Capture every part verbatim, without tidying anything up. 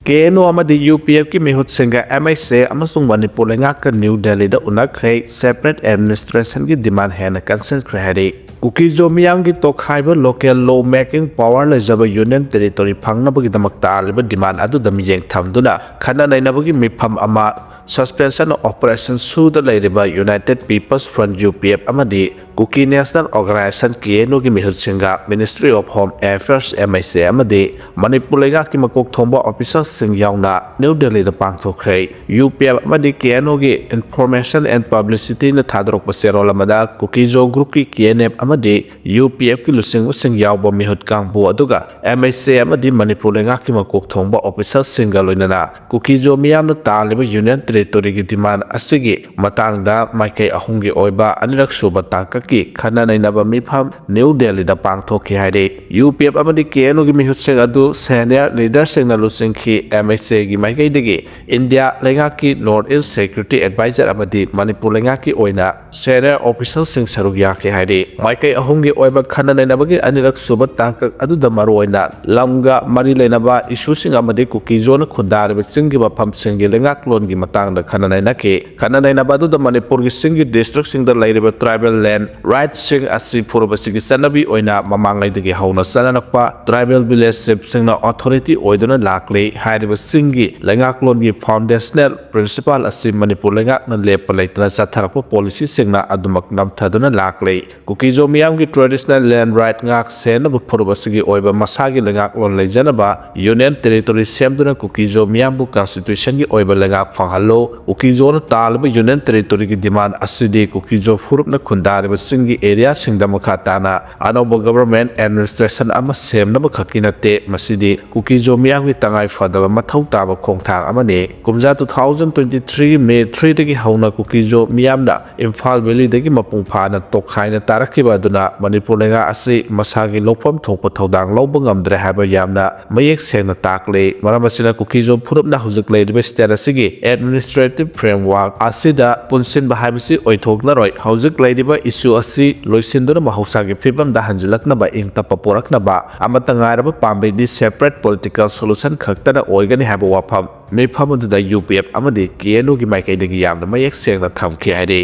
ꯀꯦ N O ꯑꯃꯗꯤ U ꯄꯤ ꯑꯦꯐꯀꯤ ꯃꯤꯍꯨꯠꯁꯤꯡꯒ M H ꯑꯦ ꯑꯃꯁꯨꯡ Manipur ꯂꯩꯉꯥꯛꯀ new ꯗꯦꯜꯂꯤꯗ ꯎꯅꯈ꯭ꯔꯦ꯫ Separate administrationꯒꯤ demand ꯍꯦꯟꯅ ꯀꯟꯁꯤꯟꯈ꯭ꯔꯦ ꯍꯥꯏꯔꯤ꯫ ꯀꯨꯀꯤꯖꯣ ꯃꯤꯌꯥꯝꯒꯤ ꯇꯣꯈꯥꯏꯕ local law making power ꯂꯩꯖꯕ union territory ꯐꯪꯅꯕꯒꯤꯗꯃꯛ ꯇꯥꯜꯂꯤꯕ demand ꯑꯗꯨꯗ ꯃꯤꯠꯌꯦꯡ ꯊꯝꯗꯨꯅ ꯈꯟꯅ ꯅꯩꯅꯕꯒꯤ ꯃꯤꯐꯝ ꯑꯃ suspension of operation ꯁꯨꯗ ꯂꯩꯔꯤꯕ United People's Front, U P F, ꯑꯃꯗꯤ Kuki National Organisation, K N ꯑꯣꯒꯤ ꯃꯤꯍꯨꯠꯁꯤꯡꯒ Ministry of Home Affairs, M H A, ꯑꯃꯗꯤ ꯃꯅꯤꯄꯨꯔ ꯂꯩꯉꯥꯛꯀꯤ ꯃꯀꯣꯛ ꯊꯣꯡꯕ officialꯁꯤꯡ ꯌꯥꯎꯅ ꯅ꯭ꯌꯨ ꯗꯦꯜꯂꯤꯗ ꯄꯥꯡꯊꯣꯛꯈ꯭ꯔꯦ꯫ ꯌꯨ ꯄꯤ ꯑꯦꯐ ꯑꯃꯗꯤ ꯀꯦ ꯑꯦꯟ ꯑꯣꯒꯤ Information and Publicityꯅ ꯊꯥꯗꯣꯔꯛꯄ ꯆꯦꯔꯣꯜ ꯑꯃꯗ ꯀꯨꯀꯤꯖꯣ groupꯀꯤ ꯀꯦ ꯑꯦꯟ ꯑꯦꯐ ꯑꯃꯗꯤ ꯌꯨ ꯄꯤ ꯑꯦꯐꯀꯤ ꯂꯨꯆꯤꯡꯕꯁꯤꯡ ꯌꯥꯎꯕ ꯃꯤꯍꯨꯠ ꯀꯥꯡꯕꯨ ꯑꯗꯨꯒ ꯑꯦꯝ ꯑꯩꯆ ꯑꯦ ꯑꯃꯗꯤ ꯃꯅꯤꯄꯨꯔ ꯂꯩꯉꯥꯛꯀꯤ ꯃꯀꯣꯛ ꯊꯣꯡꯕ officialꯁꯤꯡꯒ ꯂꯣꯏꯅꯅ ꯀꯨꯀꯤꯖꯣ ꯃꯤꯌꯥꯝꯅ ꯇꯥꯜꯂꯤꯕ union territoryꯒꯤ demand ꯑꯁꯤꯒꯤ ꯃꯇꯥꯡꯗ ꯃꯥꯏꯀꯩ ꯑꯍꯨꯝꯒꯤ ꯑꯣꯏꯕ ꯑꯅꯤꯔꯛ ꯁꯨꯕ ꯇꯥꯡꯀꯛꯀꯤ ꯈꯟꯅ ꯅꯩꯅꯕ ꯃꯤꯐꯝ ꯅ꯭ꯌꯨ ꯗꯦꯜꯂꯤꯗ ꯄꯥꯡꯊꯣꯛꯈꯤ ꯍꯥꯏꯔꯤ꯫ ꯌꯨ ꯄꯤ ꯑꯦꯐ ꯑꯃꯗꯤ ꯀꯦ ꯑꯦꯟ ꯑꯣꯒꯤ ꯃꯤꯍꯨꯠꯁꯤꯡ ꯑꯗꯨ senior leaderꯁꯤꯡꯅ ꯂꯨꯆꯤꯡꯈꯤ꯫ ꯑꯦꯝ ꯑꯩꯆ ꯑꯦꯒꯤ ꯃꯥꯏꯀꯩꯗꯒꯤ ꯏꯟꯗꯤꯌꯥ ꯂꯩꯉꯥꯛꯀꯤ North East Security Advisor ꯑꯃꯗꯤ ꯃꯅꯤꯄꯨꯔ ꯂꯩꯉꯥꯛꯀꯤ ꯑꯣꯏꯅ senior officialꯁꯤꯡ ꯁꯔꯨꯛ ꯌꯥꯈꯤ ꯍꯥꯏꯔꯤ꯫ ꯃꯥꯏꯀꯩ ꯑꯍꯨꯝꯒꯤ ꯑꯣꯏꯕ ꯈꯟꯅ ꯅꯩꯅꯕꯒꯤ ꯑꯅꯤꯔꯛ ꯁꯨꯕ ꯇꯥꯡꯀꯛ ꯑꯗꯨꯗ ꯃꯔꯨꯑꯣꯏꯅ ꯂꯝꯒ ꯃꯔꯤ ꯂꯩꯅꯕ issueꯁꯤꯡ ꯑꯃꯗꯤ ꯀꯨꯀꯤꯖꯣꯅ ꯈꯨꯟꯗꯥꯔꯤꯕ ꯆꯤꯡꯒꯤ ꯃꯐꯝꯁꯤꯡꯒꯤ ꯂꯩꯉꯥꯛꯂꯣꯟꯒꯤ ꯃꯇꯥꯡꯗ ꯈꯟꯅ ꯅꯩꯅꯈꯤ꯫ ꯈꯟꯅ ꯅꯩꯅꯕ ꯑꯗꯨꯗ ꯃꯅꯤꯄꯨꯔꯒꯤ ꯆꯤꯡꯒꯤ districtꯁꯤꯡꯗ ꯂꯩꯔꯤꯕ tribal land rightꯁꯤꯡ ꯑꯁꯤ ꯐꯨꯔꯨꯞ ꯑꯁꯤꯒꯤ ꯆꯠꯅꯕꯤ ꯑꯣꯏꯅ ꯃꯃꯥꯡꯉꯩꯗꯒꯤ ꯍꯧꯅ ꯆꯠꯅꯔꯛꯄ tribal village chiefꯁꯤꯡꯅ authority ꯑꯣꯏꯗꯨꯅ ꯂꯥꯛꯂꯤ꯫ ꯍꯥꯏꯔꯤꯕ ꯆꯤꯡꯒꯤ ꯂꯩꯉꯥꯛꯂꯣꯟꯒꯤ foundational principle ꯑꯁꯤ ꯃꯅꯤꯄꯨꯔ ꯂꯩꯉꯥꯛꯅ ꯂꯦꯞꯄ ꯂꯩꯇꯅ ꯆꯠꯊꯔꯛꯄ policyꯁꯤꯡꯅ ꯑꯗꯨꯃꯛ ꯅꯝꯊꯗꯨꯅ ꯂꯥꯛꯂꯤ꯫ ꯀꯨꯀꯤꯖꯣ ꯃꯤꯌꯥꯝꯒꯤ traditional land right ꯉꯥꯛ ꯁꯦꯟꯅꯕ ꯐꯨꯔꯨꯞ ꯑꯁꯤꯒꯤ ꯑꯣꯏꯕ ꯃꯁꯥꯒꯤ ꯂꯩꯉꯥꯛꯂꯣꯟ ꯂꯩꯖꯅꯕ union territory ꯁꯦꯝꯗꯨꯅ ꯀꯨꯀꯤꯖꯣ ꯃꯤꯌꯥꯝꯕꯨ constitutionꯒꯤ ꯑꯣꯏꯕ ꯂꯩꯉꯥꯛ ꯐꯪꯍꯜꯂꯨ꯫ ꯀꯨꯀꯤꯖꯣꯅ ꯇꯥꯜꯂꯤꯕ union territoryꯒꯤ demand ꯑꯁꯤꯗꯤ ꯀꯨꯀꯤꯖꯣ ꯐꯨꯔꯨꯞꯅ ꯈꯨꯟꯗꯥꯔꯤꯕ ꯆꯤꯡꯒꯤ areaꯁꯤꯡꯗ ꯃꯈꯥ ꯇꯥꯅ ꯑꯅꯧꯕ government administration ꯑꯃ ꯁꯦꯝꯅꯕ ꯈꯛꯀꯤ ꯅꯠꯇꯦ, ꯃꯁꯤꯗꯤ ꯀꯨꯀꯤꯖꯣ ꯃꯤꯌꯥꯝꯒꯤ ꯇꯉꯥꯏ ꯐꯗꯕ ꯃꯊꯧ ꯇꯥꯕ ꯈꯣꯡꯊꯥꯡ ꯑꯃꯅꯤ꯫ ꯀꯨꯝꯖꯥ two thousand twenty three May threeꯗꯒꯤ ꯍꯧꯅ ꯀꯨꯀꯤꯖꯣ ꯃꯤꯌꯥꯝꯅ ꯏꯝꯐꯥꯜ valleyꯗꯒꯤ ꯃꯄꯨꯡ ꯐꯥꯅ ꯇꯣꯈꯥꯏꯅ ꯇꯥꯔꯛꯈꯤꯕ ꯑꯗꯨꯅ ꯃꯅꯤꯄꯨꯔ ꯂꯩꯉꯥꯛ ꯑꯁꯤ ꯃꯁꯥꯒꯤ ꯂꯧꯐꯝ ꯊꯣꯛꯄ ꯊꯧꯗꯥꯡ ꯂꯧꯕ ꯉꯝꯗ꯭ꯔꯦ ꯍꯥꯏꯕ ꯌꯥꯝꯅ ꯃꯌꯦꯛ ꯁꯦꯡꯅ ꯇꯥꯛꯂꯤ꯫ ꯃꯔꯝ ꯑꯁꯤꯅ ꯀꯨꯀꯤꯖꯣ ꯐꯨꯔꯨꯞꯅ ꯍꯧꯖꯤꯛ ꯂꯩꯔꯤꯕ state ꯑꯁꯤꯒꯤ administrative framework ꯑꯁꯤꯗ ꯄꯨꯟꯁꯤꯟꯕ ꯍꯥꯏꯕꯁꯤ ꯑꯣꯏꯊꯣꯛꯂꯔꯣꯏ꯫ ꯍꯧꯖꯤꯛ ꯂꯩꯔꯤꯕ issue ꯑꯁꯤ ꯂꯣꯏꯁꯤꯟꯗꯨꯅ ꯃꯍꯧꯁꯥꯒꯤ ꯐꯤꯕꯝꯗ ꯍꯟꯖꯤꯜꯂꯛꯅꯕ, ꯏꯪ ꯇꯞꯄ ꯄꯨꯔꯛꯅꯕ ꯑꯃꯠꯇ ꯉꯥꯏꯔꯕ ꯄꯥꯝꯕꯩꯗꯤ separate political solution ꯈꯛꯇꯅ ꯑꯣꯏꯒꯅꯤ ꯍꯥꯏꯕ ꯋꯥꯐꯝ ꯃꯤꯐꯝ ꯑꯗꯨꯗ ꯌꯨ ꯄꯤ ꯑꯦꯐ ꯑꯃꯗꯤ ꯀꯦ ꯑꯦꯟ ꯌꯨꯒꯤ ꯃꯥꯏꯀꯩꯗꯒꯤ ꯌꯥꯝꯅ ꯃꯌꯦꯛ ꯁꯦꯡꯅ ꯊꯝꯈꯤ ꯍꯥꯏꯔꯤ꯫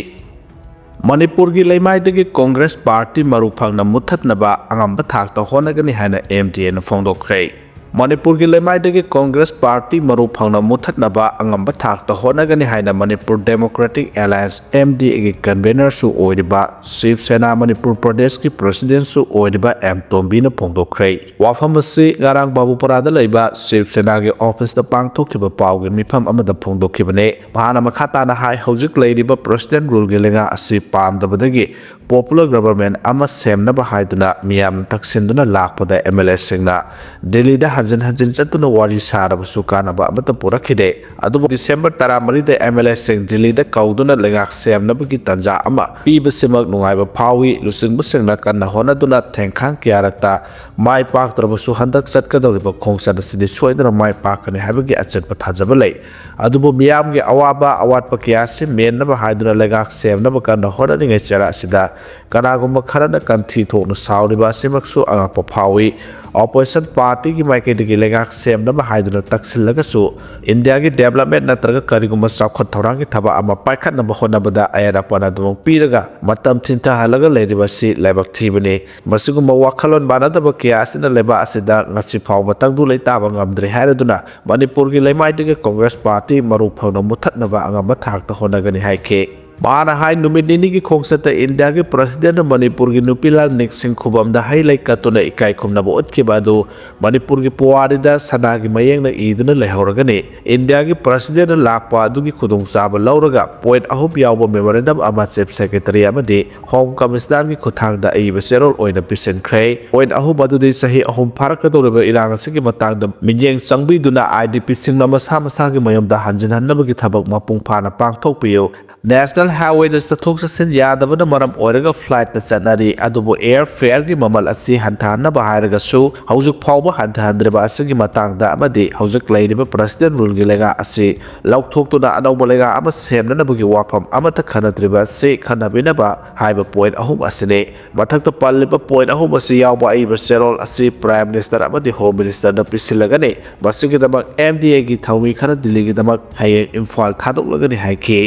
ꯃꯅꯤꯄꯨꯔꯒꯤ ꯂꯩꯃꯥꯏꯗꯒꯤ ꯀꯣꯡꯒ꯭ꯔꯦꯁ ꯄꯥꯔꯇꯤ ꯃꯔꯨ ꯐꯪꯅ ꯃꯨꯠꯊꯠꯅꯕ ꯑꯉꯝꯕ ꯊꯥꯛꯇ ꯍꯣꯠꯅꯒꯅꯤ ꯍꯥꯏꯅ ꯑꯦꯝ ꯗꯤ ꯑꯦꯅ ꯐꯣꯡꯗꯣꯛꯈ꯭ꯔꯦ꯫ ꯃꯅꯤꯄꯨꯔꯒꯤ ꯂꯩꯃꯥꯏꯗꯒꯤ ꯀꯣꯡꯒ꯭ꯔꯦꯁ ꯄꯥꯔꯇꯤ ꯃꯔꯨ ꯐꯪꯅ ꯃꯨꯠꯊꯠꯅꯕ ꯑꯉꯝꯕ ꯊꯥꯛꯇ ꯍꯣꯠꯅꯒꯅꯤ ꯍꯥꯏꯅ ꯃꯅꯤꯄꯨꯔ ꯗꯦꯃꯣꯀ꯭ꯔꯦꯇꯤꯛ ꯑꯦꯂꯥꯌꯟꯁ, ꯑꯦꯝ ꯗꯤ ꯑꯦꯒꯤ ꯀꯟꯚꯦꯅꯔꯁꯨ ꯑꯣꯏꯔꯤꯕ ꯁꯤꯕ ꯁꯦꯅꯥ ꯃꯅꯤꯄꯨꯔ ꯄ꯭ꯔꯗꯦꯁꯀꯤ ꯄ꯭ꯔꯁꯤꯗꯦꯟꯁꯨ ꯑꯣꯏꯔꯤꯕ ꯑꯦꯝ ꯇꯣꯝꯕꯤꯅ ꯐꯣꯡꯗꯣꯛꯈ꯭ꯔꯦ꯫ ꯋꯥꯐꯝ ꯑꯁꯤ ꯉꯔꯥꯡ ꯕꯥꯕꯨꯄꯥꯔꯥꯗ ꯂꯩꯕ ꯁꯤꯕ ꯁꯦꯅꯥꯒꯤ ꯑꯣꯐꯤꯁꯇ ꯄꯥꯡꯊꯣꯛꯈꯤꯕ ꯄꯥꯎꯒꯤ ꯃꯤꯐꯝ ꯑꯃꯗ ꯐꯣꯡꯗꯣꯛꯈꯤꯕꯅꯤ꯫ ꯃꯍꯥꯛꯅ ꯃꯈꯥ ꯇꯥꯅ ꯍꯥꯏ, ꯍꯧꯖꯤꯛ ꯂꯩꯔꯤꯕ ꯄ꯭ꯔꯁꯤꯗꯦꯟ ꯔꯨꯜꯒꯤ ꯂꯩꯉꯥꯛ ꯑꯁꯤ ꯄꯥꯝꯗꯕꯗꯒꯤ ꯄꯣꯄꯨꯂꯔ ꯒꯕꯔꯃꯦꯟ ꯑꯃ ꯁꯦꯝꯅꯕ ꯍꯥꯏꯗꯨꯅ ꯃꯤꯌꯥꯝꯅ ꯇꯛꯁꯤꯟꯗꯨꯅ ꯂꯥꯛꯄꯗ ꯑꯦꯝ ꯑꯦꯜ ꯑꯦꯁꯤꯡꯅ ꯗꯤꯜꯂꯤꯗ ꯍꯟꯖꯤꯟ ꯍꯟꯖꯤꯟ ꯆꯠꯇꯨꯅ ꯋꯥꯔꯤ ꯁꯥꯔꯕꯁꯨ ꯀꯥꯟꯅꯕ ꯑꯃꯠꯇ ꯄꯨꯔꯛꯈꯤꯗꯦ꯫ ꯑꯗꯨꯕꯨ ꯗꯤꯁꯦꯝꯕꯔ ꯇꯔꯥꯃꯔꯤꯗ ꯑꯦꯝ ꯑꯦꯜ ꯑꯦꯁꯤꯡ ꯗꯤꯜꯂꯤꯗ ꯀꯧꯗꯨꯅ ꯂꯩꯉꯥꯛ ꯁꯦꯝꯅꯕꯒꯤ ꯇꯥꯟꯖꯥ ꯑꯃ ꯄꯤꯕꯁꯤꯃꯛ ꯅꯨꯡꯉꯥꯏꯕ ꯐꯥꯎꯏ꯫ ꯂꯨꯆꯤꯡꯕꯁꯤꯡꯅ ꯀꯟꯅ ꯍꯣꯠꯅꯗꯨꯅ ꯊꯦꯡꯈꯥꯡ ꯀꯌꯥꯔꯛꯇ ꯃꯥꯏ ꯄꯥꯛꯇ꯭ꯔꯕꯁꯨ ꯍꯟꯗꯛ ꯆꯠꯀꯗꯧꯔꯤꯕ ꯈꯣꯡꯆꯠ ꯑꯁꯤꯗꯤ ꯁꯣꯏꯗꯅ ꯃꯥꯏ ꯄꯥꯛꯀꯅꯤ ꯍꯥꯏꯕꯒꯤ ꯑꯆꯦꯠꯄ ꯊꯥꯖꯕ ꯂꯩ꯫ ꯑꯗꯨꯕꯨ ꯃꯤꯌꯥꯝꯒꯤ ꯑꯋꯥꯕ ꯑꯋꯥꯠꯄ ꯀꯌꯥ ꯑꯁꯤ ꯃꯦꯟꯅꯕ ꯍꯥꯏꯗꯨꯅ ꯂꯩꯉꯥꯛ ꯁꯦꯝꯅꯕ ꯀꯟꯅ ꯍꯣꯠꯅꯔꯤꯉꯩ ꯆꯩꯔꯥꯛ ꯑꯁꯤꯗ ꯀꯅꯥꯒꯨꯝꯕ ꯈꯔꯅ ꯀꯟꯊꯤ ꯊꯣꯛꯅ ꯁꯥꯎꯔꯤꯕ ꯑꯁꯤꯃꯛꯁꯨ ꯑꯉꯛꯄ ꯐꯥꯎꯏ꯫ ꯑꯣꯄꯣꯖꯤꯁꯟ ꯄꯥꯔꯇꯤꯒꯤ ꯃꯥꯏꯀꯩꯗꯒꯤ ꯂꯩꯉꯥꯛ ꯁꯦꯝꯅꯕ ꯍꯥꯏꯗꯨꯅ ꯇꯛꯁꯤꯜꯂꯒꯁꯨ ꯏꯟꯗꯤꯌꯥꯒꯤ ꯗꯦꯕꯂꯞꯃꯦꯟ ꯅꯠꯇ꯭ꯔꯒ ꯀꯔꯤꯒꯨꯝꯕ ꯆꯥꯎꯈꯠ ꯊꯧꯔꯥꯡꯒꯤ ꯊꯕꯛ ꯑꯃ ꯄꯥꯏꯈꯠꯅꯕ ꯍꯣꯠꯅꯕꯗ ꯑꯌꯦꯠ ꯑꯄꯟ ꯑꯗꯨꯃꯛ ꯄꯤꯔꯒ ꯃꯇꯝ ꯊꯤꯟꯊꯍꯜꯂꯒ ꯂꯩꯔꯤꯕ ꯑꯁꯤ ꯂꯥꯏꯕꯛ ꯊꯤꯕꯅꯤ꯫ ꯃꯁꯤꯒꯨꯝꯕ ꯋꯥꯈꯜꯂꯣꯟ ꯃꯥꯟꯅꯗꯕ ꯀꯌꯥ ꯑꯁꯤꯅ ꯂꯩꯕꯥꯛ ꯑꯁꯤꯗ ꯉꯁꯤ ꯐꯥꯎꯕ ꯇꯪꯗꯨ ꯂꯩꯇꯥꯕ ꯉꯝꯗ꯭ꯔꯤ ꯍꯥꯏꯔꯗꯨꯅ ꯃꯅꯤꯄꯨꯔꯒꯤ ꯂꯩꯃꯥꯏꯗꯒꯤ ꯀꯣꯡꯒ꯭ꯔꯦꯁ ꯄꯥꯔꯇꯤ ꯃꯔꯨ ꯐꯪꯅ ꯃꯨꯠꯊꯠꯅꯕ ꯑꯉꯝꯕ ꯊꯥꯛꯇ ꯍꯣꯠꯅꯒꯅꯤ ꯍꯥꯏꯈꯤ꯫ ꯃꯥꯅ ꯍꯥꯏ, ꯅꯨꯃꯤꯠ ꯅꯤꯅꯤꯒꯤ ꯈꯣꯡꯆꯠꯇ ꯏꯟꯗꯤꯌꯥꯒꯤ ꯄ꯭ꯔꯁꯤꯗꯦꯟꯅ ꯃꯅꯤꯄꯨꯔꯒꯤ ꯅꯨꯄꯤ ꯂꯥꯜ ꯅꯤꯛꯁꯤꯡ ꯈꯨꯕꯝꯗ ꯍꯩ ꯂꯩ ꯀꯠꯇꯨꯅ ꯏꯀꯥꯏ ꯈꯨꯝꯅꯕ ꯎꯠꯈꯤꯕ ꯑꯗꯨ ꯃꯅꯤꯄꯨꯔꯒꯤ ꯄꯨꯋꯥꯔꯤꯗ ꯁꯅꯥꯒꯤ ꯃꯌꯦꯛꯅ ꯏꯗꯨꯅ ꯂꯩꯍꯧꯔꯒꯅꯤ꯫ ꯏꯟꯗꯤꯌꯥꯒꯤ ꯄ꯭ꯔꯁꯤꯗꯦꯟꯅ ꯂꯥꯛꯄ ꯑꯗꯨꯒꯤ ꯈꯨꯗꯣꯡꯆꯥꯕ ꯂꯧꯔꯒ ꯄꯣꯏꯟꯠ ꯑꯍꯨꯝ ꯌꯥꯎꯕ ꯃꯦꯃꯣꯔꯦꯟꯗꯝ ꯑꯃ ꯆꯤꯐ ꯁꯦꯀ꯭ꯔꯦꯇꯔꯤ ꯑꯃꯗꯤ ꯍꯣꯝ ꯀꯃꯤꯁꯅꯔꯒꯤ ꯈꯨꯠꯊꯥꯡꯗ ꯑꯏꯕ ꯆꯦꯔꯣꯜ ꯑꯣꯏꯅ ꯄꯤꯁꯤꯟꯈ꯭ꯔꯦ꯫ ꯄꯣꯏꯟꯠ ꯑꯍꯨꯝ ꯑꯗꯨꯗꯤ ꯆꯍꯤ ꯑꯍꯨꯝ ꯐꯥꯔꯛꯀꯗꯧꯔꯤꯕ ꯏꯔꯥꯡ ꯑꯁꯤꯒꯤ ꯃꯇꯥꯡꯗ ꯃꯤꯠꯌꯦꯡ ꯆꯪꯕꯤꯗꯨꯅ ꯑꯥꯏ ꯗꯤ ꯄꯤꯁꯤꯡꯅ ꯃꯁꯥ ꯃꯁꯥꯒꯤ ꯃꯌꯨꯝꯗ ꯍꯟꯖꯤꯟꯍꯟꯅꯕꯒꯤ ꯊꯕꯛ ꯃꯄꯨꯡ ꯐꯥꯅ ꯄꯥꯡꯊꯣꯛꯄꯤꯌꯨ꯫ ꯅꯦꯁꯅꯦꯜ ꯅꯦꯁꯅꯦꯜ ꯍꯥꯏꯋꯦꯗ ꯆꯠꯊꯣꯛ ꯆꯠꯁꯤꯟ ꯌꯥꯗꯕꯅ ꯃꯔꯝ ꯑꯣꯏꯔꯒ ꯐ꯭ꯂꯥꯏꯠꯇ ꯆꯠꯅꯔꯤ, ꯑꯗꯨꯕꯨ ꯑꯦꯌꯔ ꯐꯦꯌꯔꯒꯤ ꯃꯃꯜ ꯑꯁꯤ ꯍꯟꯊꯍꯟꯅꯕ ꯍꯥꯏꯔꯒꯁꯨ ꯍꯧꯖꯤꯛ ꯐꯥꯎꯕ ꯍꯟꯊꯍꯟꯗ꯭ꯔꯤꯕ ꯑꯁꯤꯒꯤ ꯃꯇꯥꯡꯗ ꯑꯃꯗꯤ ꯍꯧꯖꯤꯛ ꯂꯩꯔꯤꯕ ꯄ꯭ꯔꯁꯤꯗꯦꯟ ꯔꯨꯜꯒꯤ ꯂꯩꯉꯥꯛ ꯑꯁꯤ ꯂꯧꯊꯣꯛꯇꯨꯅ ꯑꯅꯧꯕ ꯂꯩꯉꯥꯛ ꯑꯃ ꯁꯦꯝꯅꯅꯕꯒꯤ ꯋꯥꯐꯝ ꯑꯃꯠꯇ ꯈꯟꯅꯗ꯭ꯔꯤꯕ ꯑꯁꯤ ꯈꯟꯅꯕꯤꯅꯕ ꯍꯥꯏꯕ ꯄꯣꯏꯟ ꯑꯍꯨꯝ ꯑꯁꯤꯅꯤ꯫ ꯃꯊꯛꯇ ꯄꯜꯂꯤꯕ ꯄꯣꯏꯟ ꯑꯍꯨꯝ ꯑꯁꯤ ꯌꯥꯎꯕ ꯑꯏꯕ ꯆꯦꯔꯣꯜ ꯑꯁꯤ ꯄ꯭ꯔꯥꯏꯝ ꯃꯤꯅꯤꯁꯇꯔ ꯑꯃꯗꯤ ꯍꯣꯝ ꯃꯤꯅꯤꯁꯇꯔꯗ ꯄꯤꯁꯤꯜꯂꯒꯅꯤ꯫ ꯃꯁꯤꯒꯤꯗꯃꯛ ꯑꯦꯝ ꯗꯤ ꯑꯦꯒꯤ ꯊꯧꯃꯤ ꯈꯔ ꯗꯤꯜꯂꯤꯒꯤꯗꯃꯛ ꯍꯌꯦꯡ ꯏꯝꯐꯥꯜ ꯊꯥꯗꯣꯛꯂꯒꯅꯤ ꯍꯥꯏꯈꯤ꯫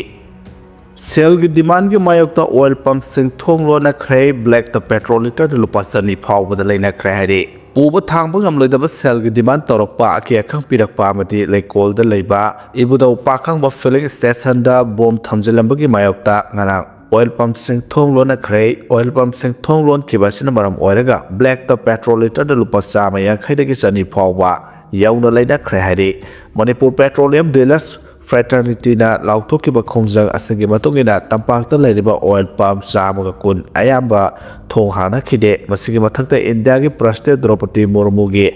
ꯁꯦꯜꯒꯤ ꯗꯤꯃꯥꯟꯒꯤ ꯃꯥꯌꯣꯛꯇ ꯑꯣꯏꯜ ꯄꯝꯁꯤꯡ ꯊꯣꯡ ꯂꯣꯟꯅꯈ꯭ꯔꯦ, ꯕ꯭ꯂꯦꯛꯇ ꯄꯦꯇ꯭ꯔꯣꯜ ꯂꯤꯇꯔꯗ ꯂꯨꯄꯥ ꯆꯅꯤ ꯐꯥꯎꯕꯗ ꯂꯩꯅꯈ꯭ꯔꯦ ꯍꯥꯏꯔꯤ꯫ ꯄꯨꯕ ꯊꯥꯡꯕ ꯉꯝꯂꯣꯏꯗꯕ ꯁꯦꯜꯒꯤ ꯗꯤꯃꯥꯟ ꯇꯧꯔꯛꯄ, ꯑꯀꯤ ꯑꯈꯪ ꯄꯤꯔꯛꯄ ꯑꯃꯗꯤ ꯂꯩꯀꯣꯜꯗ ꯂꯩꯕ ꯏꯕꯨꯙꯧ ꯄꯥꯈꯪꯕ ꯐꯤꯂꯤꯡ ꯁ꯭ꯇꯦꯁꯟꯗ ꯕꯣꯝ ꯊꯝꯖꯤꯜꯂꯝꯕꯒꯤ ꯃꯥꯌꯣꯛꯇ ꯉꯔꯥꯡ ꯑꯣꯏꯜ ꯄꯝꯁꯤꯡ ꯊꯣꯡ ꯂꯣꯟꯅꯈ꯭ꯔꯦ꯫ ꯑꯣꯏꯜ ꯄꯝꯁꯤꯡ ꯊꯣꯡ ꯂꯣꯟꯈꯤꯕ ꯑꯁꯤꯅ ꯃꯔꯝ ꯑꯣꯏꯔꯒ ꯕ꯭ꯂꯦꯛꯇ ꯄꯦꯇ꯭ꯔꯣꯜ ꯂꯤꯇꯔꯗ ꯂꯨꯄꯥ ꯆꯥꯝꯃ ꯌꯥꯡꯈꯩꯗꯒꯤ ꯆꯅꯤ ꯐꯥꯎꯕ ꯌꯧꯅ ꯂꯩꯅꯈ꯭ꯔꯦ ꯍꯥꯏꯔꯤ꯫ ꯃꯅꯤꯄꯨꯔ ꯄꯦꯇ꯭ꯔꯣꯂꯤꯌꯝ ꯗꯤꯂꯔꯁ ꯐ꯭ꯔꯦꯇꯔꯅꯤꯇꯤꯅ ꯂꯥꯎꯊꯣꯛꯈꯤꯕ ꯈꯣꯡꯖꯪ ꯑꯁꯤꯒꯤ ꯃꯇꯨꯡ ꯏꯟꯅ ꯇꯝꯄꯥꯛꯇ ꯂꯩꯔꯤꯕ ꯑꯣꯏꯜ ꯄꯝ ꯆꯥꯝꯃꯒ ꯀꯨꯟ ꯑꯌꯥꯝꯕ ꯊꯣꯡ ꯍꯥꯡꯅꯈꯤꯗꯦ꯫ ꯃꯁꯤꯒꯤ ꯃꯊꯛꯇ ꯏꯟꯗꯤꯌꯥꯒꯤ ꯄ꯭ꯔꯁꯤꯗꯦꯟ ꯗ꯭ꯔꯧꯄꯗꯤ ꯃꯨꯔꯃꯨꯒꯤ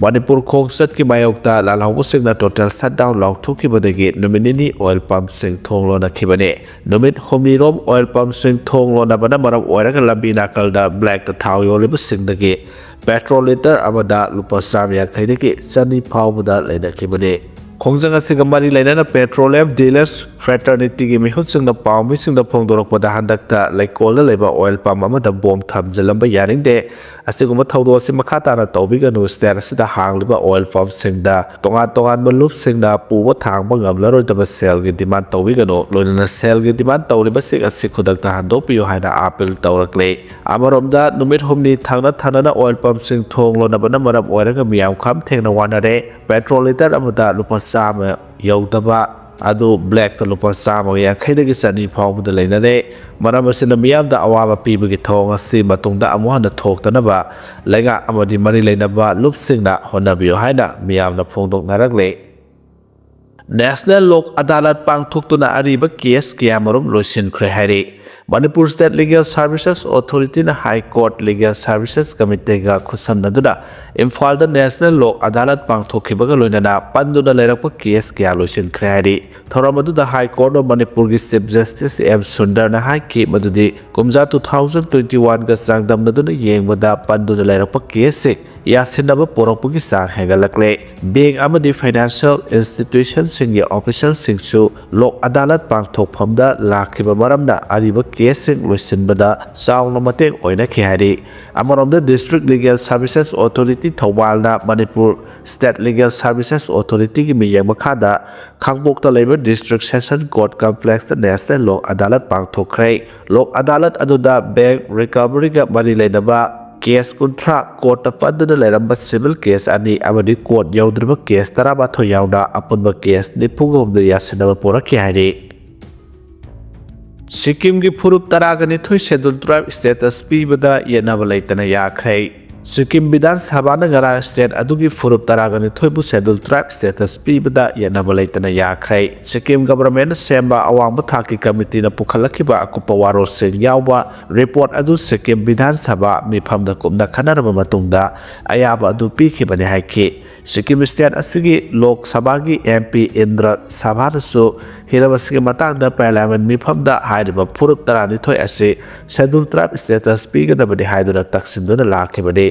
ꯃꯅꯤꯄꯨꯔ ꯈꯣꯡꯆꯠꯀꯤ ꯃꯥꯌꯣꯛꯇ ꯂꯥꯜꯍꯧꯕꯁꯤꯡꯅ ꯇꯣꯇꯦꯜ ꯁꯠꯗꯥꯎꯟ ꯂꯥꯎꯊꯣꯛꯈꯤꯕꯗꯒꯤ ꯅꯨꯃꯤꯠ ꯅꯤꯅꯤ ꯑꯣꯏꯜ ꯄꯝꯁꯤꯡ ꯊꯣꯡ ꯂꯣꯟꯅꯈꯤꯕꯅꯤ꯫ ꯅꯨꯃꯤꯠ ꯍꯨꯝꯅꯤꯔꯣꯝ ꯑꯣꯏꯜ ꯄꯝꯁꯤꯡ ꯊꯣꯡ ꯂꯣꯟꯅꯕꯅ ꯃꯔꯝ ꯑꯣꯏꯔꯒ ꯂꯝꯕꯤ ꯅꯥꯀꯜꯗ ꯕ꯭ꯂꯦꯛꯇ ꯊꯥꯎ ꯌꯣꯜꯂꯤꯕꯁꯤꯡꯗꯒꯤ ꯄꯦꯇ꯭ꯔꯣꯜ ꯂꯤꯇꯔ ꯑꯃꯗ ꯂꯨꯄꯥ ꯆꯥꯝꯃ ꯌꯥꯡꯈꯩꯗꯒꯤ ꯆꯅꯤ ꯐꯥꯎꯕꯗ ꯂꯩꯅꯈꯤꯕꯅꯤ꯫ ꯈꯣꯡꯖꯪ ꯑꯁꯤꯒ ꯃꯔꯤ ꯂꯩꯅꯅ ꯄꯦꯇ꯭ꯔꯣꯂꯤꯌꯝ ꯗꯤꯂꯔꯁ ꯐ꯭ꯔꯦꯇꯔꯅꯤꯇꯤꯒꯤ ꯃꯤꯍꯨꯠꯁꯤꯡꯅ ꯄꯥꯎꯃꯤꯁꯤꯡꯗ ꯐꯣꯡꯗꯣꯔꯛꯄꯗ ꯍꯟꯗꯛꯇ ꯂꯩꯀꯣꯜꯗ ꯂꯩꯕ ꯑꯣꯏꯜ ꯄꯝ ꯑꯃꯗ ꯕꯣꯝ ꯊꯝꯖꯤꯜꯂꯝꯕ ꯌꯥꯅꯤꯡꯗꯦ꯫ ꯑꯁꯤꯒꯨꯝꯕ ꯊꯧꯗꯣꯛ ꯑꯁꯤ ꯃꯈꯥ ꯇꯥꯅ ꯇꯧꯕꯤꯒꯅꯨ꯫ ꯁ꯭ꯇꯦꯠ ꯑꯁꯤꯗ ꯍꯥꯡꯂꯤꯕ ꯑꯣꯏꯜ ꯄꯝꯁꯤꯡꯗ ꯇꯣꯉꯥꯟ ꯇꯣꯉꯥꯟꯕ ꯂꯨꯞꯁꯤꯡꯅ ꯄꯨꯕ ꯊꯥꯡꯕ ꯉꯝꯂꯔꯣꯏꯗꯕ ꯁꯦꯜꯒꯤ ꯗꯤꯃꯥꯟ ꯇꯧꯕꯤꯒꯅꯨ꯫ ꯂꯣꯏꯅꯅ ꯁꯦꯜꯒꯤ ꯗꯤꯃꯥꯟ ꯇꯧꯔꯤꯕꯁꯤꯡ ꯑꯁꯤ ꯈꯨꯗꯛꯇ ꯍꯟꯗꯣꯛꯄꯤꯌꯨ ꯍꯥꯏꯅ ꯑꯥꯄꯤꯜ ꯇꯧꯔꯛꯂꯤ꯫ ꯑꯃꯔꯣꯝꯗ ꯅꯨꯃꯤꯠ ꯍꯨꯝꯅꯤ ꯊꯪꯅ ꯊꯪꯅꯅ ꯑꯣꯏꯜ ꯄꯝꯁꯤꯡ ꯊꯣꯡ ꯂꯣꯟꯅꯕꯅ ꯃꯔꯝ ꯑꯣꯏꯔꯒ ꯃꯤꯌꯥꯝ ꯈꯝ ꯊꯦꯡꯅ ꯋꯥꯅꯔꯦ꯫ ꯄꯦꯇ꯭ꯔꯣꯜ ꯂꯤꯇꯔ ꯑꯃꯗ ꯂꯨꯄꯥ ꯆꯥꯝꯃ ꯌꯧꯗꯕ ꯑꯗꯨ ꯕ꯭ꯂꯦꯛꯇ ꯂꯨꯄꯥ ꯆꯥꯝꯃꯒ ꯌꯥꯡꯈꯩꯗꯒꯤ ꯆꯅꯤ ꯐꯥꯎꯕꯗ ꯂꯩꯅꯔꯦ꯫ ꯃꯔꯝ ꯑꯁꯤꯅ ꯃꯤꯌꯥꯝꯗ ꯑꯋꯥꯕ ꯄꯤꯕꯒꯤ ꯊꯧꯑꯣꯡ ꯑꯁꯤ ꯃꯇꯨꯡꯗ ꯑꯃꯨꯛ ꯍꯟꯅ ꯊꯣꯛꯇꯅꯕ ꯂꯩꯉꯥꯛ ꯑꯃꯗꯤ ꯃꯔꯤ ꯂꯩꯅꯕ ꯂꯨꯞꯁꯤꯡꯅ ꯍꯣꯠꯅꯕꯤꯌꯨ ꯍꯥꯏꯅ ꯃꯤꯌꯥꯝꯅ ꯐꯣꯡꯗꯣꯛꯅꯔꯛꯂꯤ꯫ ꯅꯦꯁꯅꯦꯜ ꯂꯣꯛ ꯑꯗꯥꯂꯠ ꯄꯥꯡꯊꯣꯛꯇꯨꯅ ꯑꯔꯤꯕ ꯀꯦꯁ ꯀꯌꯥꯃꯔꯨꯝ ꯂꯣꯏꯁꯤꯟꯈ꯭ꯔꯦ ꯍꯥꯏꯔꯤ꯫ ꯃꯅꯤꯄꯨꯔ ꯁ꯭ꯇꯦꯠ ꯂꯤꯒꯦꯜ ꯁꯥꯔꯚꯤꯁꯦꯁ ꯑꯣꯊꯣꯔꯤꯇꯤꯅ ꯍꯥꯏ ꯀꯣꯔꯠ ꯂꯤꯒꯦꯜ ꯁꯥꯔꯚꯤꯁꯦꯁ ꯀꯃꯤꯇꯤꯒ ꯈꯨꯠꯁꯝꯅꯗꯨꯅ ꯏꯝꯐꯥꯜꯗ ꯅꯦꯁꯅꯦꯜ ꯂꯣꯛ ꯑꯗꯥꯂꯠ ꯄꯥꯡꯊꯣꯛꯈꯤꯕꯒ ꯂꯣꯏꯅꯅ ꯄꯟꯗꯨꯅ ꯂꯩꯔꯛꯄ ꯀꯦꯁ ꯀꯌꯥ ꯂꯣꯏꯁꯤꯟꯈ꯭ꯔꯦ ꯍꯥꯏꯔꯤ꯫ ꯊꯧꯔꯝ ꯑꯗꯨꯗ ꯍꯥꯏ ꯀꯣꯔꯠ ꯑꯣꯐ ꯃꯅꯤꯄꯨꯔꯒꯤ ꯆꯤꯐ ꯖꯁꯇꯤꯁ ꯑꯦꯝ ꯁꯨꯟꯗꯔꯅ ꯍꯥꯏꯈꯤ ꯃꯗꯨꯗꯤ ꯀꯨꯝꯖꯥ ꯇꯨ ꯊꯥꯎꯖꯟ ꯇ꯭ꯋꯦꯟꯇꯤ ꯋꯥꯟꯒ ꯆꯥꯡꯗꯝꯅꯗꯨꯅ ꯌꯦꯡꯕꯗ ꯄꯟꯗꯨꯅ ꯂꯩꯔꯛꯄ ꯀꯦꯁꯁꯤꯡ ꯌꯥꯁꯤꯟꯅꯕ ꯄꯨꯔꯛꯄꯒꯤ ꯆꯥꯡ ꯍꯦꯟꯒꯠꯂꯛꯂꯦ꯫ ꯕꯦꯡꯛ ꯑꯃꯗꯤ ꯐꯥꯏꯅꯥꯟꯁꯤꯌꯦꯜ ꯏꯟꯁꯇꯤꯇ꯭ꯌꯨꯁꯟꯁꯤꯡꯒꯤ ꯑꯣꯐꯤꯁꯤꯌꯦꯜꯁꯤꯡꯁꯨ ꯂꯣꯛ ꯑꯗꯥꯂꯠ ꯄꯥꯡꯊꯣꯛꯐꯝꯗ ꯂꯥꯛꯈꯤꯕ ꯃꯔꯝꯅ ꯑꯔꯤꯕ ꯀꯦꯁꯁꯤꯡ ꯂꯣꯏꯁꯤꯟꯕꯗ ꯆꯥꯎꯅ ꯃꯇꯦꯡ ꯑꯣꯏꯅꯈꯤ ꯍꯥꯏꯔꯤ꯫ ꯑꯃꯔꯣꯝꯗ ꯗꯤꯁꯇ꯭ꯔꯤꯛ ꯂꯤꯒꯦꯜ ꯁꯥꯔꯚꯤꯁꯦꯁ ꯑꯣꯊꯣꯔꯤꯇꯤ ꯊꯧꯕꯥꯜꯅ ꯃꯅꯤꯄꯨꯔ ꯁ꯭ꯇꯦꯠ ꯂꯤꯒꯦꯜ ꯁꯥꯔꯚꯤꯁꯦꯁ ꯑꯣꯊꯣꯔꯤꯇꯤꯒꯤ ꯃꯤꯠꯌꯦꯡ ꯃꯈꯥꯗ ꯈꯥꯡꯄꯣꯛꯇ ꯂꯩꯕ ꯗꯤꯁꯇ꯭ꯔꯤꯛ ꯁꯦꯁꯟ ꯀꯣꯔꯠ ꯀꯝꯄ꯭ꯂꯦꯛꯁꯇ ꯅꯦꯁꯅꯦꯜ ꯂꯣꯛ ꯑꯗꯥꯂꯠ ꯄꯥꯡꯊꯣꯛꯈ꯭ꯔꯦ꯫ ꯂꯣꯛ ꯑꯗꯥꯂꯠ ꯑꯗꯨꯗ ꯕꯦꯡꯛ ꯔꯤꯀꯚꯔꯤꯒ ꯃꯔꯤ ꯂꯩꯅꯕ ꯀꯦꯁ ꯀꯨꯟꯊ꯭ꯔꯥ ꯀꯣꯔꯠꯇ ꯄꯟꯗꯨꯅ ꯂꯩꯔꯝꯕ ꯁꯤꯚꯤꯜ ꯀꯦꯁ ꯑꯅꯤ ꯑꯃꯗꯤ ꯀꯣꯔꯠ ꯌꯧꯗ꯭ꯔꯤꯕ ꯀꯦꯁ ꯇꯔꯥꯃꯥꯊꯣꯏ ꯌꯥꯎꯅ ꯑꯄꯨꯟꯕ ꯀꯦꯁ ꯅꯤꯐꯨꯒ ꯍꯨꯝꯗꯣꯏ ꯌꯥꯁꯤꯟꯅꯕ ꯄꯨꯔꯛꯈꯤ ꯍꯥꯏꯔꯤ꯫ ꯁꯤꯛꯀꯤꯝꯒꯤ ꯐꯨꯔꯨꯞ ꯇꯔꯥꯒ ꯅꯤꯊꯣꯏ ꯁꯦꯗꯨꯜ ꯇ꯭ꯔꯥꯏꯕ ꯁ꯭ꯇꯦꯇꯁ ꯄꯤꯕꯗ ꯌꯦꯠꯅꯕ ꯂꯩꯇꯅ ꯌꯥꯈ꯭ꯔꯦ꯫ ꯁꯤꯛꯀꯤꯝ ꯕꯤꯙꯥꯟ ꯁꯚꯥꯅ ꯉꯔꯥꯡ ꯁ꯭ꯇꯦꯠ ꯑꯗꯨꯒꯤ ꯐꯨꯔꯨꯞ ꯇꯔꯥꯒ ꯅꯤꯊꯣꯏꯕꯨ ꯁꯦꯗꯨꯜ ꯇ꯭ꯔꯥꯏꯕ ꯁ꯭ꯇꯦꯇꯁ ꯄꯤꯕꯗ ꯌꯦꯠꯅꯕ ꯂꯩꯇꯅ ꯌꯥꯈ꯭ꯔꯦ꯫ ꯁꯤꯛꯀꯤꯝ ꯒꯚꯔꯟꯃꯦꯟꯠꯅ ꯁꯦꯝꯕ ꯑꯋꯥꯡꯕ ꯊꯥꯛꯀꯤ ꯀꯃꯤꯇꯤꯅ ꯄꯨꯈꯠꯂꯛꯈꯤꯕ ꯑꯀꯨꯞꯄ ꯋꯥꯔꯣꯜꯁꯤꯡ ꯌꯥꯎꯕ ꯔꯤꯄꯣꯔꯠ ꯑꯗꯨ ꯁꯤꯛꯀꯤꯝ ꯕꯤꯙꯥꯟ ꯁꯚꯥ ꯃꯤꯐꯝꯗ ꯀꯨꯞꯅ ꯈꯟꯅꯔꯕ ꯃꯇꯨꯡꯗ ꯑꯌꯥꯕ ꯑꯗꯨ ꯄꯤꯈꯤꯕꯅꯤ ꯍꯥꯏꯈꯤ꯫ ꯁꯤꯛꯀꯤꯝ ꯁ꯭ꯇꯦꯠ ꯑꯁꯤꯒꯤ ꯂꯣꯛ ꯁꯚꯥꯒꯤ ꯑꯦꯝ ꯄꯤ ꯏꯟꯗ꯭ꯔ ꯁꯚꯥꯅꯁꯨ ꯍꯤꯔꯝ ꯑꯁꯤꯒꯤ ꯃꯇꯥꯡꯗ ꯄꯥꯔꯂꯤꯌꯥꯃꯦꯟꯠ ꯃꯤꯐꯝꯗ ꯍꯥꯏꯔꯤꯕ ꯐꯨꯔꯨꯞ ꯇꯔꯥꯅꯤꯊꯣꯏ ꯑꯁꯤ ꯁꯦꯗꯨꯜ ꯇ꯭ꯔꯥꯏꯕ ꯁ꯭ꯇꯦꯇꯁ ꯄꯤꯒꯗꯕꯅꯤ ꯍꯥꯏꯗꯨꯅ ꯇꯛꯁꯤꯟꯗꯨꯅ ꯂꯥꯛꯈꯤꯕꯅꯤ꯫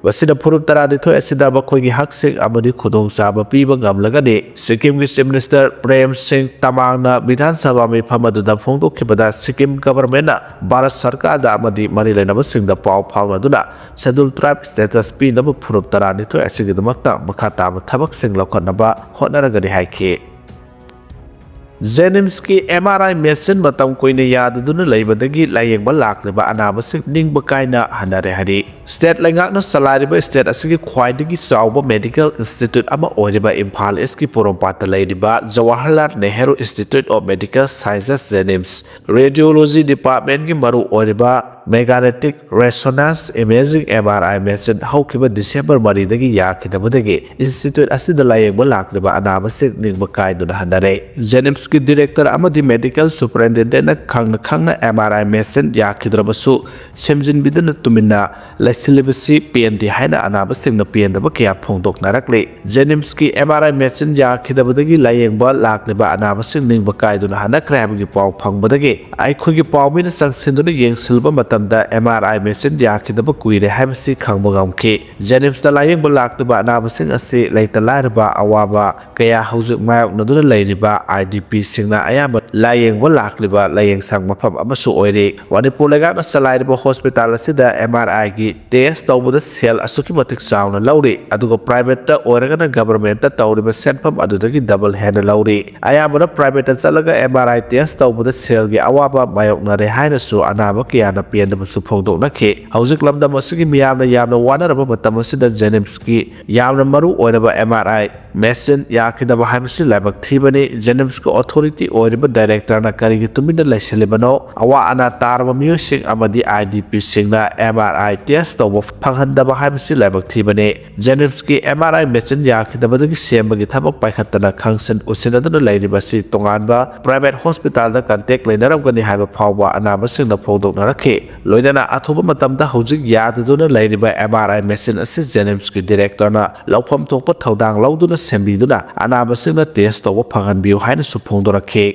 ꯃꯁꯤꯅ ꯐꯨꯔꯨꯞ ꯇꯔꯥꯅꯤꯊꯣꯏ ꯑꯁꯤꯗ ꯃꯈꯣꯏꯒꯤ ꯍꯛꯁꯤꯡ ꯑꯃꯗꯤ ꯈꯨꯗꯣꯡꯆꯥꯕ ꯄꯤꯕ ꯉꯝꯂꯒꯅꯤ꯫ ꯁꯤꯛꯀꯤꯝꯒꯤ ꯆꯤꯐ ꯃꯤꯅꯤꯁꯇꯔ ꯄ꯭ꯔꯦꯝ ꯁꯤꯡ ꯇꯃꯥꯡꯅ ꯕꯤꯙꯥꯟ ꯁꯚꯥ ꯃꯤꯐꯝ ꯑꯗꯨꯗ ꯐꯣꯡꯗꯣꯛꯈꯤꯕꯗ ꯁꯤꯛꯀꯤꯝ ꯒꯚꯔꯟꯃꯦꯟꯠꯅ ꯚꯥꯔꯠ ꯁꯔꯀꯥꯔꯗ ꯑꯃꯗꯤ ꯃꯔꯤ ꯂꯩꯅꯕꯁꯤꯡꯗ ꯄꯥꯎ ꯐꯥꯎꯅꯗꯨꯅ ꯁꯦꯗꯨꯜ ꯇ꯭ꯔꯥꯏꯕ ꯁ꯭ꯇꯦꯇꯁ ꯄꯤꯅꯕ ꯐꯨꯔꯨꯞ ꯇꯔꯥꯅꯤꯊꯣꯏ ꯑꯁꯤꯒꯤꯗꯃꯛꯇ ꯃꯈꯥ ꯇꯥꯕ ꯊꯕꯛꯁꯤꯡ ꯂꯧꯈꯠꯅꯕ ꯍꯣꯠꯅꯔꯒꯅꯤ ꯍꯥꯏꯈꯤ꯫ ꯖꯦꯅꯤꯝꯁꯀꯤ ꯑꯦꯝ ꯑꯥꯔ ꯑꯥꯏ ꯃꯦꯁꯤꯟ ꯃꯇꯝ ꯀꯨꯏꯅ ꯌꯥꯗꯗꯨꯅ ꯂꯩꯕꯗꯒꯤ ꯂꯥꯌꯦꯡꯕ ꯂꯥꯛꯂꯤꯕ ꯑꯅꯥꯕꯁꯤꯡ ꯅꯤꯡꯕ ꯀꯥꯏꯅ ꯍꯟꯅꯔꯦ ꯍꯥꯏꯔꯤ꯫ ꯁ꯭ꯇꯦꯠ ꯂꯩꯉꯥꯛꯅ ꯆꯂꯥꯏꯔꯤꯕ ꯁ꯭ꯇꯦꯠ ꯑꯁꯤꯒꯤ ꯈ꯭ꯋꯥꯏꯗꯒꯤ ꯆꯥꯎꯕ ꯃꯦꯗꯤꯀꯦꯜ ꯏꯟꯁꯇꯤꯇ꯭ꯌꯨꯠ ꯑꯃ ꯑꯣꯏꯔꯤꯕ ꯏꯝꯐꯥꯜ ꯏꯁꯀꯤ ꯄꯣꯔꯣꯝꯄꯥꯠꯇ ꯂꯩꯔꯤꯕ Jawaharlal Nehru institute of medical sciences JNIMS radiology ꯗꯤꯄꯥꯔꯠꯃꯦꯟꯠꯀꯤ ꯃꯔꯨ ꯑꯣꯏꯔꯤꯕ Magnetic Resonance Imaging, M R I, machine ꯍꯧꯈꯤꯕ December ꯃꯔꯤꯗꯒꯤ ꯌꯥꯈꯤꯗꯕꯗꯒꯤ institute ꯑꯁꯤꯗ ꯂꯥꯌꯦꯡꯕ ꯂꯥꯛꯂꯤꯕ ꯑꯅꯥꯕꯁꯤꯡ ꯅꯤꯡꯕ ꯀꯥꯏꯗꯨꯅ ꯍꯟꯅꯔꯦ꯫ JNIMSꯀꯤ director ꯑꯃꯗꯤ medical superintendentꯅ ꯈꯪꯅ ꯈꯪꯅ M R I machine ꯌꯥꯈꯤꯗ꯭ꯔꯕꯁꯨ ꯁꯦꯝꯖꯤꯟꯕꯤꯗꯨꯅ ꯇꯨꯃꯤꯟꯅ ꯂꯩꯁꯤꯜꯂꯤꯕꯁꯤ ꯄꯦꯟꯗꯦ ꯍꯥꯏꯅ ꯑꯅꯥꯕꯁꯤꯡꯅ ꯄꯦꯟꯗꯕ ꯀꯌꯥ ꯐꯣꯡꯗꯣꯛꯅꯔꯛꯂꯤ꯫ JNIMSꯀꯤ M R I machine ꯌꯥꯈꯤꯗꯕꯗꯒꯤ ꯂꯥꯌꯦꯡꯕ ꯂꯥꯛꯂꯤꯕ ꯑꯅꯥꯕꯁꯤꯡ ꯅꯤꯡꯕ ꯀꯥꯏꯗꯨꯅ ꯍꯟꯅꯈ꯭ꯔꯦ ꯍꯥꯏꯕꯒꯤ ꯄꯥꯎ ꯐꯪꯕꯗꯒꯤ ꯑꯩꯈꯣꯏꯒꯤ ꯄꯥꯎꯃꯤꯅ ꯆꯪꯁꯤꯟꯗꯨꯅ ꯌꯦꯡꯁꯤꯜꯂꯨꯕ ꯃꯇꯝꯗ M R I machine ꯌꯥꯈꯤꯗꯕ ꯀꯨꯏꯔꯦ ꯍꯥꯏꯕꯁꯤ ꯈꯪꯕ ꯉꯝꯈꯤ꯫ JNIMSꯇ ꯂꯥꯌꯦꯡꯕ ꯂꯥꯛꯂꯤꯕ ꯑꯅꯥꯕꯁꯤꯡ ꯑꯁꯤ ꯂꯩꯇ ꯂꯥꯏꯔꯕ ꯑꯋꯥꯕ ꯀꯌꯥ ꯍꯧꯖꯤꯛ ꯃꯥꯌꯣꯛꯅꯗꯨꯅ ꯂꯩꯔꯤꯕ IDPꯁꯤꯡꯅ ꯑꯌꯥꯝꯕ ꯂꯥꯌꯦꯡꯕ ꯂꯥꯛꯂꯤꯕ ꯂꯥꯌꯦꯡꯁꯪ ꯃꯐꯝ ꯑꯃꯁꯨ ꯑꯣꯏꯔꯤ꯫ ꯃꯅꯤꯄꯨꯔ ꯂꯩꯉꯥꯛꯅ ꯆꯂꯥꯏꯔꯤꯕ hospital ꯑꯁꯤꯗ M R Iꯒꯤ test ꯇꯧꯕꯗ ꯁꯦꯜ ꯑꯁꯨꯛꯀꯤ ꯃꯇꯤꯛ ꯆꯥꯎꯅ ꯂꯧꯔꯤ, ꯑꯗꯨꯒ privateꯇ ꯑꯣꯏꯔꯒꯅ governmentꯇ ꯇꯧꯔꯤꯕ ꯁꯦꯟꯐꯝ ꯑꯗꯨꯗꯒꯤ double ꯍꯦꯟꯅ ꯂꯧꯔꯤ꯫ ꯑꯌꯥꯝꯕꯅ privateꯇ ꯆꯠꯂꯒ M R I test ꯇꯧꯕꯗ ꯁꯦꯜꯒꯤ ꯑꯋꯥꯕ ꯃꯥꯌꯣꯛꯅꯔꯦ ꯍꯥꯏꯅꯁꯨ ꯑꯅꯥꯕ ꯀꯌꯥꯅ ꯄꯦꯟꯗꯕꯁꯨ ꯐꯣꯡꯗꯣꯛꯅꯈꯤ꯫ ꯍꯧꯖꯤꯛ ꯂꯝꯗꯝ ꯑꯁꯤꯒꯤ ꯃꯤꯌꯥꯝꯅ ꯌꯥꯝꯅ ꯋꯥꯅꯔꯕ ꯃꯇꯝ ꯑꯁꯤꯗ JNIMSꯀꯤ ꯌꯥꯝꯅ ꯃꯔꯨ ꯑꯣꯏꯔꯕ M R I machine ꯌꯥꯈꯤꯗꯕ ꯍꯥꯏꯕꯁꯤ ꯂꯥꯏꯕꯛ ꯊꯤꯕꯅꯤ꯫ JNIMSꯀꯤ authority ꯑꯣꯏꯔꯤꯕ directorꯅ ꯀꯔꯤꯒꯤ ꯇꯨꯃꯤꯟꯅ ꯂꯩꯁꯤꯜꯂꯤꯕꯅꯣ? ꯑꯋꯥ ꯑꯅꯥ ꯇꯥꯔꯕ ꯃꯤꯑꯣꯏꯁꯤꯡ ꯑꯃꯗꯤ IDPꯁꯤꯡꯅ M R I test ꯇꯧꯕ ꯐꯪꯍꯟꯗꯕ ꯍꯥꯏꯕꯁꯤ ꯂꯥꯏꯕꯛ ꯊꯤꯕꯅꯤ꯫ JNIMSꯀꯤ M R I machine ꯌꯥꯈꯤꯗꯕꯗꯒꯤ ꯁꯦꯝꯕꯒꯤ ꯊꯕꯛ ꯄꯥꯏꯈꯠꯇꯅ ꯈꯪꯁꯤꯟ ꯎꯁꯤꯟꯅꯗꯨꯅ ꯂꯩꯔꯤꯕꯁꯤ ꯇꯣꯉꯥꯟꯕ private hospitalꯗ contact ꯂꯩꯅꯔꯝꯒꯅꯤ ꯍꯥꯏꯕ ꯐꯥꯎꯕ ꯑꯅꯥꯕꯁꯤꯡꯅ ꯐꯣꯡꯗꯣꯛꯅꯔꯛꯈꯤ꯫ ꯂꯣꯏꯅꯅ ꯑꯊꯨꯕ ꯃꯇꯝꯗ ꯍꯧꯖꯤꯛ ꯌꯥꯗꯗꯨꯅ ꯂꯩꯔꯤꯕ M R I machine ꯑꯁꯤ JNIMSꯀꯤ directorꯅ ꯂꯧꯐꯝ ꯊꯣꯛꯄ ꯊꯧꯗꯥꯡ ꯂꯧꯗꯨꯅ ꯁꯦꯝꯕꯤꯗꯨꯅ ꯑꯅꯥꯕꯁꯤꯡꯅ test ꯇꯧꯕ ꯐꯪꯍꯟꯕꯤꯌꯨ ꯍꯥꯏꯅꯁꯨ ꯐꯣꯡꯗꯣꯔꯛꯈꯤ꯫